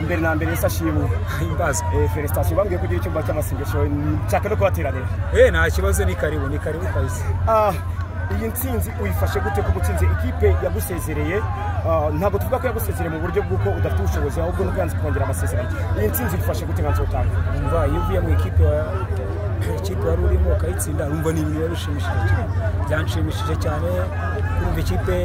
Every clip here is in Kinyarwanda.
Mbere na mbere sashimwe imbazo. Félicitations, bambwiye kugira icyumba cy'amasengesho nshaka no kubateranira. Nta kibazo, ni karibu, ni karibu kabisa. Iyi ntsinzi uyifashe gute ko gutsinze ikipe yagusezereye? Ntabwo tuvuga ko yagusezereye mu buryo bw'uko udafite ubushobozi, ahubwo nuko yanze kongera amasezerano. Iyi ntsinzi uyifashe gute nka Nzotanga? Umva, iyo uvuye mu ikipe wari urimo ukayitsinda, urumva ni ibintu biba bishimishije cyane. Byanshimishije cyane kurumva ikipe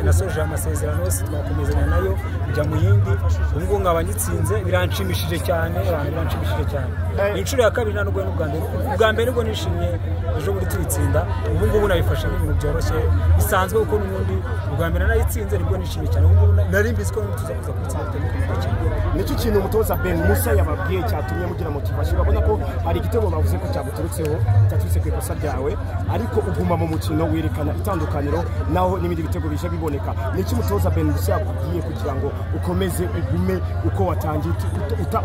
nasoje amasezerano yose twakomezanya nayo njya mu yindi, ubu ngubu nkaba nyitsinze, biranshimishije cyane, abantu biranshimishije cyane. Inshuro ya kabiri nubwo n'ubwa mbere, ubwa mbere nibwo nishimye ejo bundi tuyitsinda, ubu ngubu nabifashe nk'ibintu byoroshye bisanzwe, kuko n'ubundi ubwa mbere nayitsinze nibwo nishimye cyane, ubu ngubu nari mbizi ko tuza kuza kuyitsinda bitewe n'ukuntu dukina. Nicyo kintu umutoza Ben Musa yababwiye cyatumye mugira motivation? Urabona ko hari igitego bavuze ko cyaguturutseho, cyaturutse ku ikosa ryawe, ariko uguma mu mukino werekana itandukaniro, naho n'ibindi bitego bije biboneka. Niki umutoza Ben Musa yakubwiye kugira ngo ukomeze ugume uko watangiye,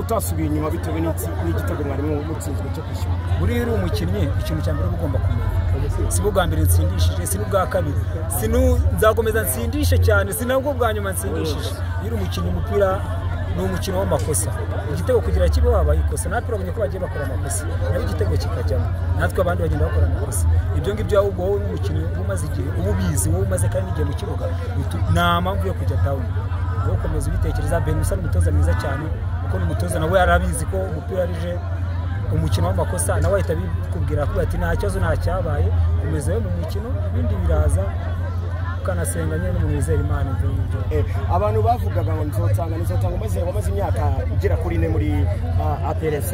utasubiye inyuma bitewe n'igitego mwari mutsinzwe cyo kwishyura? Buriya uri umukinnyi, ikintu cya mbere uba ugomba kumenya, si bwo bwa mbere nsindishije, si n'ubwa kabiri, nzakomeza nsindishe cyane, si nabwo bwa nyuma nsindishije. Iyo uri umukinnyi, umupira ni umukino w'amakosa. Igitego kugira kibe wabaye ikosa, natwe urabonye ko bagiye bakora amakosa nabo igitego kikajyamo, natwe abandi bagenda bakora amakosa. Ibyo ngibyo ahubwo wowe nk'umukinnyi uba umaze igihe uba ubizi, wowe umaze kandi igihe mu kibuga, nta mpamvu yo kujya down, wowe ukomeza ubitekereza. Ben Musa ni umutoza mwiza cyane, kuko ni umutoza nawe yarabizi ko umupira arije umukino w'amakosa, nawe ahita abikubwira ati nta kibazo, nta cyabaye, komeza mu mukino, ibindi biraza, ukanasenga nyine n'umuntu wizera Imana. Ibyo ngibyo Abantu bavugaga ngo Nzotanga wamaze imyaka igera kuri 4 muri APRC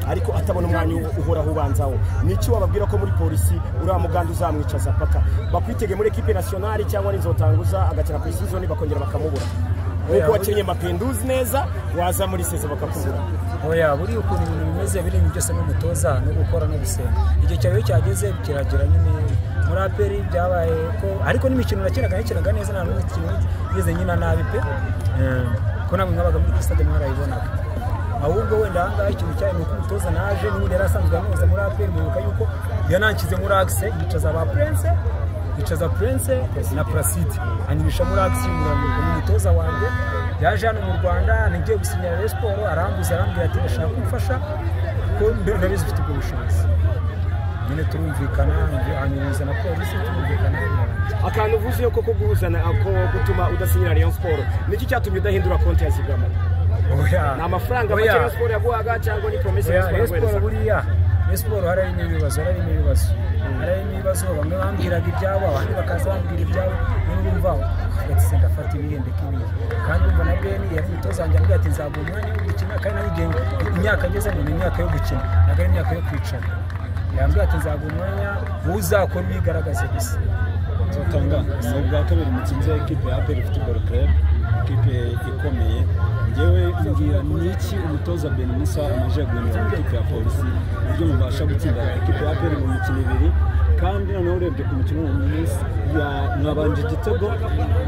ariko atabona umwanya uhoraho ubanzaho. Niki wababwira ko muri polisi uriya muganda uzamwicaza paka bakwitege muri equipe nationale, cyangwa n'Nzotanga agakina ku season bakongera bakamubura nkuko wakinnye Mapinduzi neza, waza muri season bakakubura? Oya, buri ukuntu ibintu bimeze, biri byose n'umutoza no gukora no gusenga. Igihe cyawe cyageze kiragera nyine. Muri APR byabaye ko, ariko n'imikino nakinaga neza, nta n'umukino ngeze nyina nabi pe, ko namwe mwabaga muri stade mwarayibonaga. Ahubwo wenda ahangaha ikintu cyayo ni uko umutoza naje n'ubundi yari asanzwe anoza muri APR, mwibuka yuko yananshyize muri axe, yicaza ba Prince, yicaza Prince na Placide, anyinisha muri axe y'umuramurwa. Ni umutoza wanjye yaje hano mu Rwanda, ngiye gusinyira Rayon Sport, arambuza arambwira ati ndashaka kumfasha ko ndabizi ufite ubwo bushobozi. Nyine turumvikana, anyuza na polisi turumvikana. Akantu uvuze ko kuguhuzana ko gutuma udasinyira Rayon Sport, niki cyatumye udahindura konti ya Zigama? Ni amafaranga make Rayon Sport yaguhaga cyangwa ni promesse ya Rayon Sport? Buriya Rayon Sport harimo ibibazo, harimo ibibazo, bamwe bambwiraga ibyabo, abandi bakaza bambwira ibyabo, none urumva ati ndafata ibihembe k'ibihe. Kandi umva na Ben yari umutoza wanjye, ambwira ati nzaguha umwanya wo gukina, kandi nanjye imyaka ngezemo ni imyaka yo gukina, ntabwo ari imyaka yo kwicara. Yambwira ati nzaguha umwanya, wowe uzakora ubigaragaze gusa. Nzotanga, ni ubwa kabiri mutsinze ekipe ya APR Football Club, ekipe ikomeye. Ngewe mbwira, niki umutoza Ben Musa amaze guhindura mu ikipe ya polisi uburyo mubasha gutsinda ekipe ya APR mu mikino ibiri, kandi noneho urebye ku mukino wo munsi mwabanje igitego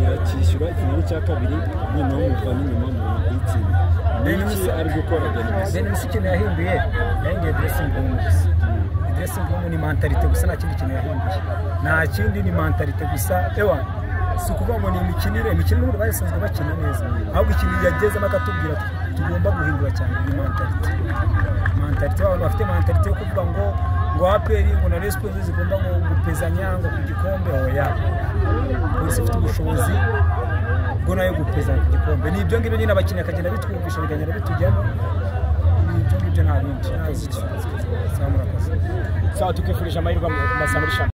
iracyishyura ikinyoni cya kabiri, noneho muva n'inyuma mu kuyitsinda? Niki ari gukora Ben Musa? Ben Musa ikintu yahinduye dressing room gusa. Dressing room ni mentalite gusa, nta kindi kintu yahinduye, nta kindi, ni mentalite gusa. Ewa, si ukuvuga ngo ni imikinire, imikino n'ubundi basanzwe bakina neza, ahubwo ikintu yagezemo akatubwira tugomba guhindura cyane ni mentalite. Mentalite, abantu bafite mentalite yo kuvuga ngo APR ngo na Rayon Sport zigomba ngo gupezanya ngo ku gikombe. Oya, polisi ifite ubushobozi bwo nayo gupezanya ku gikombe. Ni ibyo ngibyo nyine abakinnyi akagenda bitwumvisha, bikagenda bitujyamo, ni ibyo ngibyo, nta bindi. Sawa, murakoze. Sawa, tukifurije amahirwe masa muri shampiyona.